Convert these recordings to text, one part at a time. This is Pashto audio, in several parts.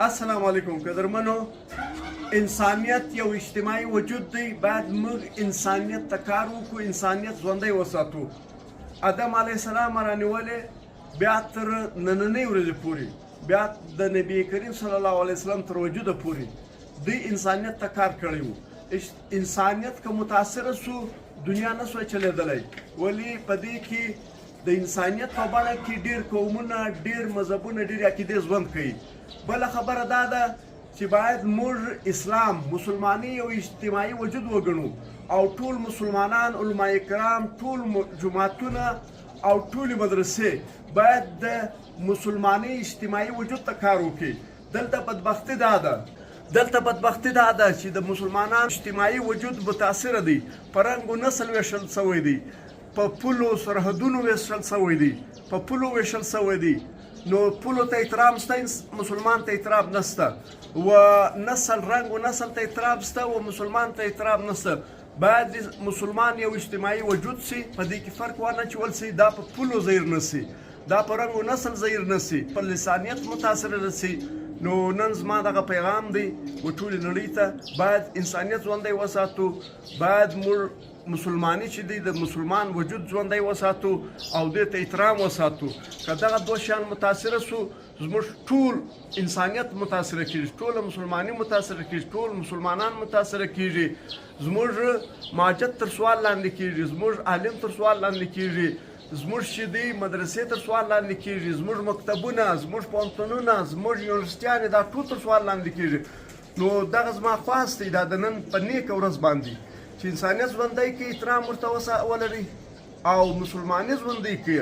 السلام علیکم قدرمنو. انسانیت یو اجتماعي وجود دی. باید موږ انسانیت ته کار وکړو، انسانیت ژوندی وساتو. آدم علیه السلام رانیولې بیا تر نننۍ ورځې پورې، بیا د نبی کریم صلی الله علیه وسلم تر وجوده پورې دوی انسانیت ته کار کړی وو. انسانیت که متاثر سو، دنیا نه سوای چلیدلی. ولی په دې کې د انسانیت په بڼه کې ډیر قومونه، ډیر مذهبونه، ډیر عقیدې ژوند کوي. بله خبره دا ده چې باید موږ اسلام، مسلماني یو اجتماعي وجود وګڼو او ټول مسلمانان، علما کرام، ټول جوماتونه او ټولې مدرسې باید د مسلماني اجتماعي وجود ته کار وکړي. دلته بدبختي دا ده چې د مسلمانانو اجتماعي وجود متاثر دی. په رنګ و نسل ویشل شوی دی، په پولو سرحدونو ویشل شوی دی، په پولو ویشل شوی دی. نو پولو ته احترام شته، مسلمان ته احترام نشته، و نسل، رنګ و نسل ته احترام شته و مسلمان ته احترام نشته. باید مسلمان یو اجتماعي وجود سي، په دې کې فرق وانه چول سي، دا په پولو ظاهر نه سي، دا په رنګ و نسل ظاهر نه سي، په لسانیت متاثر نه سي. نو نن زما دغه پیغام دی و ټولې نړۍ ته: باید انسانیت ژوندی وساتو، باید موږ مسلماني چې دی، د مسلمان وجود ژوندی وساتو او دې ته احترام وساتو. که دغه دوه شیان متاثره سو، زموږ ټول انسانیت متاثره کیږي، ټوله مسلماني متاثره کیږي، ټول مسلمانان متاثره کیږي. زموږ ماجت تر سوال لاندې کیږي، زموږ عالم تر سوال لاندې کیږي، زموږ چې دی مدرسې تر سوال لاندې کیږي، زموږ مکتبونه، زموږ پوهنتونونه، زموږ یونیورسټیانې، دا ټول تر سوال لاندې کیږي. نو دغه زما خواست دی دا د نن په نیکه ورځ باندې چې انسانیت ژوندی کړي، احترام ورته ولري او مسلماني ژوندی کړي،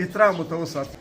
احترام ورته وساتي.